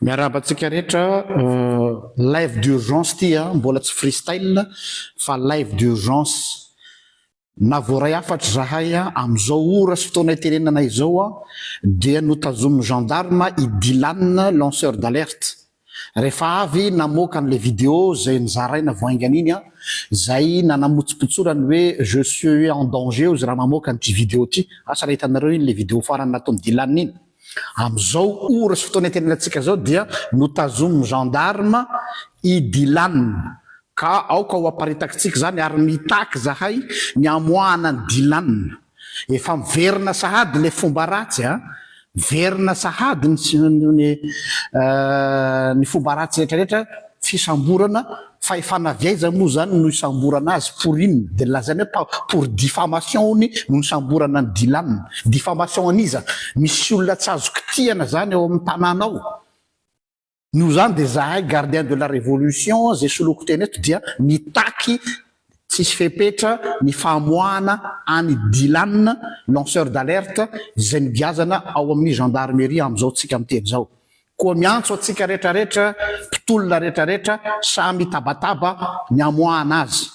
Miarahaba antsika rehetra, live d'urgence ity an, mbola tsy freestyle fa live d'urgence. Na voaray hafatra izahay amin'izao ora sy fotoana itenenana izao dia notazomin'ny gendarme i Dylan lanceur d'alerte. Rehefa avy namoaka an'ilay vidéo izay nozaraina vao haingana iny izay nanamotsipontsorany hoe je suis en danger ozy raha mamoaka an'ity vidéo ity. Asa raha hitanareo iny ilay vidéo farany nataon'i Dylan iny. Amin'izao ora sy fotoana itenenantsika izao dia notazomin'ny gendarme i Dylan ka aoka ho aparitakitsika izany ary mitaky izahay ny hamoahana an'i Dylan. Efa miverina sahady ilay fomba ratsy a! Miverina sahady ny ny fomba ratsy rehetra rehetra, fisamborana, fahefana avy aiza moa izany no hisamborana azy, pour inona? Dia lazaina hoe pour diffamation hono no nisamborana an'i Dylan. Diffamation an'iza? Misy olona tsy azo kitihana izany ao amin'ny tanàna ao. Noho izany dia izahay gardien de la révolution izay soloiko tena eto dia mitaky tsisy fepetra ny famoahana an'i Dylan, lanceur d'alerte, izay nogiazana ao amin'ny gendarmerie amin'izao tsika miteny izao. Koa miantso antsika retraretra mpitolona retraretra samy hitabataba ny hamoahana azy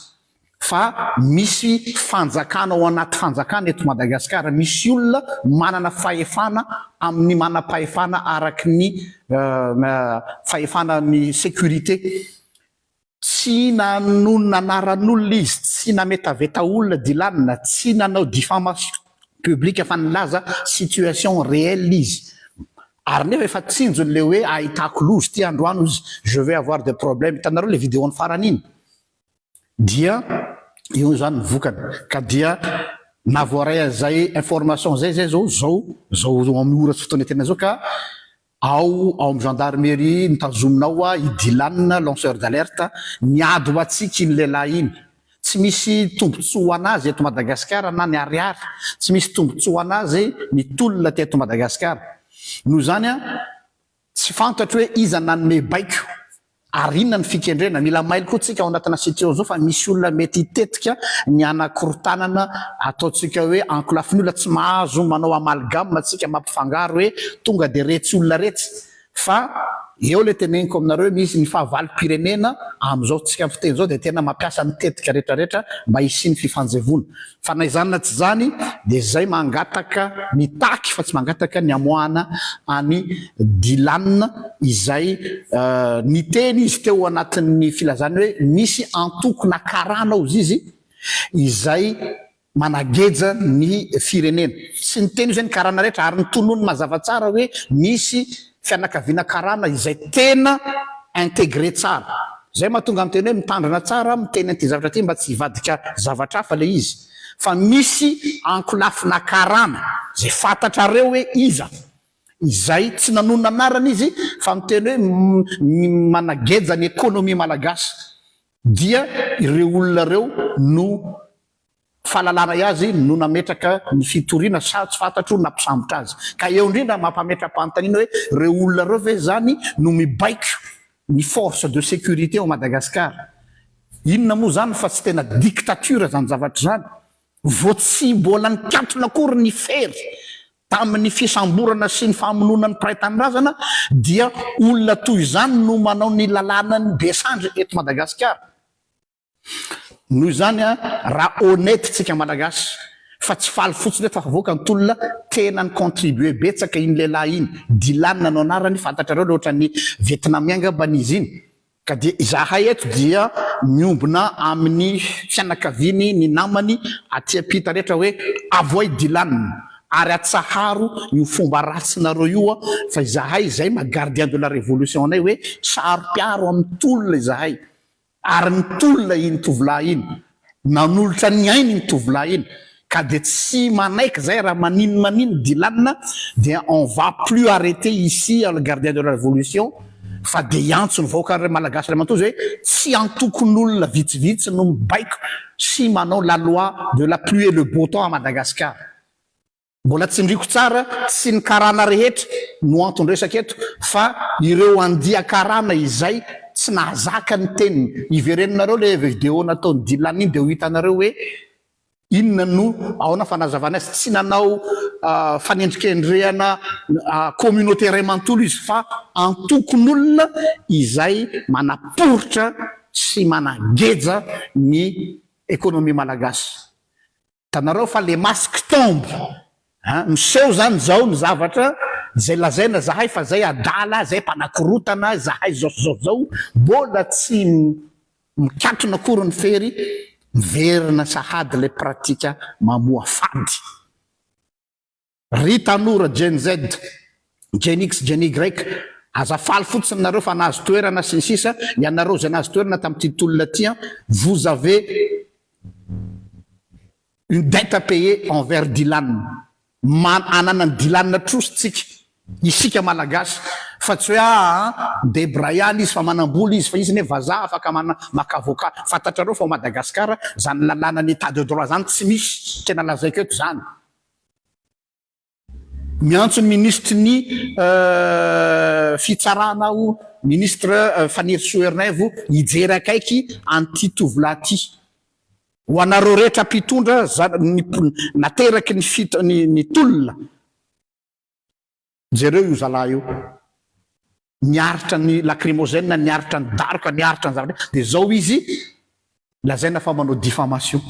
fa misy fanjakana ao anaty fanjakana eto Madagasikara, misy olona manana fahefana amin'ny manam-pahefana araky ny fahefana ny sécurité. Tsy nanonona anaran'olona izy, tsy nametaveta olona Dylan, tsy nanao diffamation publique fa nilaza situation réelle izy. Ary nefa efa tsinjony le hoe ahitako loza ity androany ozy je vais avoir des problèmes, hitanareo le vidéo-ny farany iny? Dia eo izany ny vokany. Ka dia na voaray an'izay information izay zay zao, zao, zao amin'ny ora sy fotoana tena zao ka Ao ao amin'ny gendarmerie notazomina ao i Dylan, lanceur d'alerte, niady ho antsika iny lehilahy iny. Tsy misy tombotsoa ho an'azy eto Madagasikara na ny ariary, tsy misy tombotsoa ho an'azy ny tolona teto Madagasikara. Noho izany, tsy fantatro hoe iza nanome baiko Ary inona ny fikendrena? Mila mailo koa tsika ao anatina situation zao fa misy olona mety hitetika ny hanakorontanana ataontsika hoe ankolafin'ny olona tsy mahazo manao amalgame tsika mampifangaro hoe tonga de retsy olona retsy fa eo le teneniko aminareo misy ny fahavalom-pirenena amin'izao tsika fiteny zao de tena mampiasa ny tetika retraretra mba hisian'ny fifanjevoana fa na izany na tsy izany de zay mangataka mitaky fa tsy mangataka ny hamoahana an'i Dylan izay niteny izy teo anatin'ny filazany hoe misy antoko-na karana hozy izy izay manageja ny firenena. Tsy niteny izy hoe ny karana rehetra ary notononiny mazava tsara hoe misy fianakaviana karana izay tena intégré tsara. Izay mahatonga miteny hoe mitandrina tsara miteny an'ity zavatra ity mba tsy hivadika zavatra hafa ilay izy. Fa misy ankolafina karana izay fantatrareo hoe iza izay tsy nanonona anarana izy fa miteny hoe manageja ny économie malagasy dia ireo olona ireo no fahalalanay azy no nametraka ny fitoriana sa tsy fantatro nampisambotra azy. Ka eo indrindra mampametra-panontaniana hoe ireo olona ireo ve izany no mibaiko ny force de sécurité ao Madagascar? Inona moa izany fa tsy tena dictature izany zavatra izany? Vao tsy mbola nikatona akory ny fery tamin'ny fisamborana sy ny famonoana ny mpiray tanindrazana dia olona toy izany no manao ny lalànan'ny be sandry eto Madagasikara. Noho izany raha honnête tsika Malagasy fa tsy faly fotsiny hoe tafavoaka ny tolona, tena ni contribuer betsaka iny lehilahy iny, Dylan no anarany, fantatrareo le ohatran'ny Vietnamien angambany izy iny, ka dia izahay eto dia miombona amin'ny fianakaviany, ny namany aty ampita rehetra hoe avoay Dylan ary atsaharo io fomba ratsinareo io fa izahay izay maha gardien de la révolution anay hoe saro-piaro amin'ny tolona izahay. Ary nitolona iny tovolahy iny, nanolotra ny ainy iny tovolahy iny, ka dia tsy manaiky zay raha maninn maninn Dylan dia on va plus arreter ici le gardien de la révolution. Fa dia hiantso ny vahoaka ray malagasy ray manontolo izay hoe tsy antokon'olona vitsivitsy no mibaiko sy manao la loi de la pluie et le beau temps à Madagascar. Mbola tsindriako tsara, tsy ny karana rehetra no anton-dresaka eto fa ireo andian-karana izay tsy nahazaka ny teniny. Iverenonareo ilay video nataon'i Dylan iny dia ho hitanareo hoe inona no ahoana fanazavana azy. Tsy nanao fanendrikendrehana communauté iray manontolo izy fa antokon'olona izay manaporitra sy manageja ny économie malagasy. Hitanareo fa le masque tombe an! Miseho zany zao ny zavatra izay lazaina zahay fa zay adala, zay mpanakorotana, zahay zao sy zao sy zao, mbola tsy mikatona akory ny fery, miverina sahady le pratique mamoafady. Ry tanora Gen Z, Gen X, Gen Y, aza faly fotsiny nareo fa nahazo toerana sy ny sisa, ianareo izay nahazo toerana tamin'ity tolona ity an, vous avez une dette à payer envers Dylan. Man, ananan'i Dylan trosa tsika, isika Malagasy, fa tsy hoe aa debra ihany izy fa manambola izy, fa izy anie vazaha afaka mana, maka avocat. Fantatrareo fa ao Madagascar, zany lalànan'ny état de droit zany tsy misy, tena lazaiko eto zany. Miantso ny minisitry ny fitsarana aho, ministre Fanirisoa Ernaivo, hijery akaiky an'ity tovolahy ity. Ho anareo rehetra mpitondra nateraky ny fit ny tolona, jereo io zalahy io. Niaritra ny lacrymogène, niaritra ny daroka, niaritra ny zavatra, dia izao izy lazaina fa manao diffamation.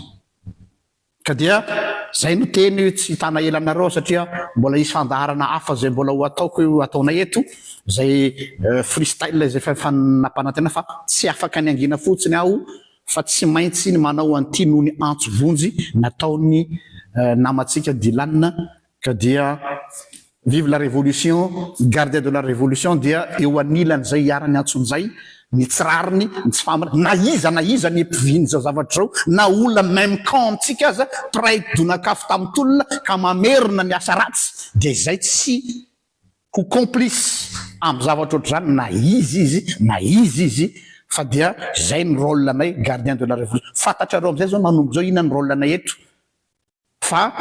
Ka dia zay no teny tsy hitana ela anareo satria mbola hisy fandaharana hafa zay mbola ho ataoko ataonay eto, zay freestyle izay efa nampanantena fa tsy afaka ny hangina fotsiny aho fa tsy maintsy ny manao an'ity noho ny antso vonjy nataon'ny namantsika Dylan. Ka dia vive la révolution, gardien de la révolution dia eo anilan'izay iharan'ny antsonjay, ny tsy rariny, ny tsy fahamarinana, na iza na iza ny mpivian'izao zavatra izao, na olona même camp amintsika aza, mpiray donak'afo tamin'ny tolona ka mamerina ny asa ratsy, dia izay tsy ho complice amin'ny zavatra ohatr'izany na iza izy na iza izy, fa dia izay ny rôle anay gardien de la révolution. Fantatrareo amin'izay izao manomboka izao inona ny rôle anay eto. Fa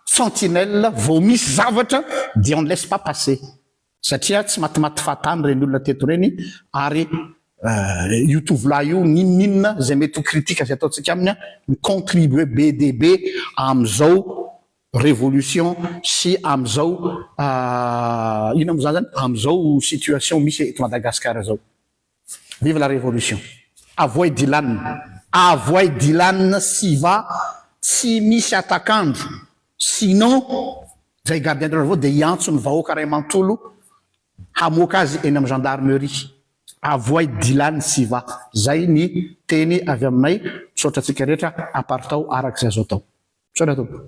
sentinelle vao misy zavatra dia on ne laisse pas passer satria tsy matimaty fahatany ireny olona teto ireny ary io tovolahy io n'inon'inona izay mety ho critique izay ataontsika aminy mi-contribuer be dia be amin'izao révolution sy amin'izao inona moa izany zany amin'izao situation misy eto Madagascar izao. Vive la révolution. Avoay Dylan. Avoay Dylan Siva tsy misy atakandro sinon zay gardien de la dia hiantso ny vahoaka ray manontolo hamoaka azy eny amin'ny gendarmerie. Avoay Dylan Siva. Zay ny teny avy aminay. Misaotra antsika rehetra aparitao araka izay azo atao. Misaotra tompoko.